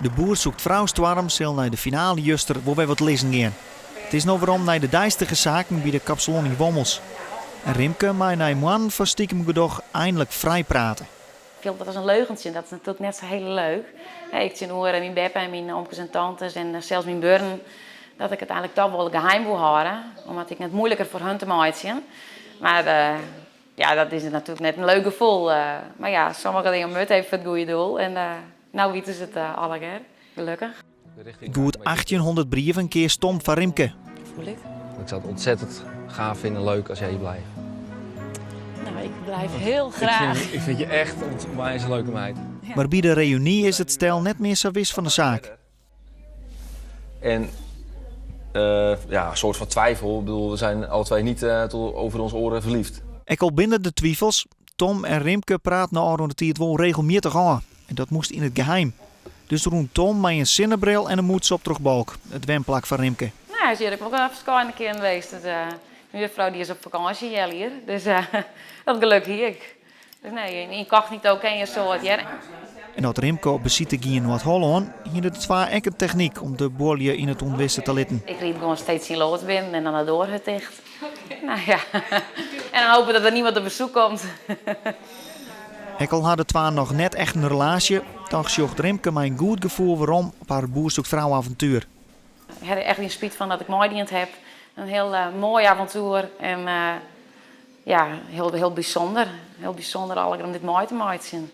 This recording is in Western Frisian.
De Boer zoekt vrouw-stoarm sil nei de finale juster wol wer wat lizzen gean. It is no werom nei de deistige saken by de kapsalon yn Wommels. En Rimke mei nei moannen fan stikem gedoch einlik frij prate. Fielt dat as in leugentsje, dat is natuerlik net sa hiel leuk. Ik tsjinoer myn beppe en myn omkes en tantes en sels myn buorren, dat ik it eigenlik toch wol geheim woe hâlde, omdat ik net moeiliker foar hun te meitsjen. Mar ja, dat is natuerlik net in leuk gefoel. Mar ja, sommige dingen moatte even foar it goede doel en no witte se it allegear, gelokkich. Goed 1800 brieven keas Tom foar Rimke. Voel ik. Ik zou het ontzettend gaaf vinden en leuk als jij hier blijft. Nou, ik blijf heel graag. Ik vind je echt onwijs een leuke meid. Mar by de reüny is it stel net mear sa wis fan de saak. En ja, een soort van twijfel. Ik bedoel, we zijn alle twee niet tot over onze oren verliefd. Ek al binne der twivels, Tom en Rimke praten de ôfrûne tiid wol regelmjittich ôf. En dat moast yn it geheim. Dus rûn Tom mei in sinnebril en in mûts op troch Balk, it wenplak fan Rimke. Nou, hy is hjir ek wol ferskate kearen west. Dus, myn juffrou dy is op fakânsje healjier, dus dat geluk hie ik. Dus nee, ynkognito kin je in soad, hear. En as Rimke op besite gie yn Noard-Hollân, hiene de twa ek in technyk om de buorlju yn it ûnwisse te litten. Ik ried gewoan steeds syn loads binnen en dan de doar hurd ticht. Nou ja, en dan hope dat der niemand op besoek komt. Ek al ha de twa noch net echt in relaasje, dochs sjocht Rimke mei in goed gefoel werom op har Boer zoekt Vrouw-avontuer. Ik ha der echt gjin spyt fan dat ik meidien heb. In hiel moai avontuer en ja, hiel, hiel bysûnder. Hiel bysûnder allegear om dit mei te meitsjen.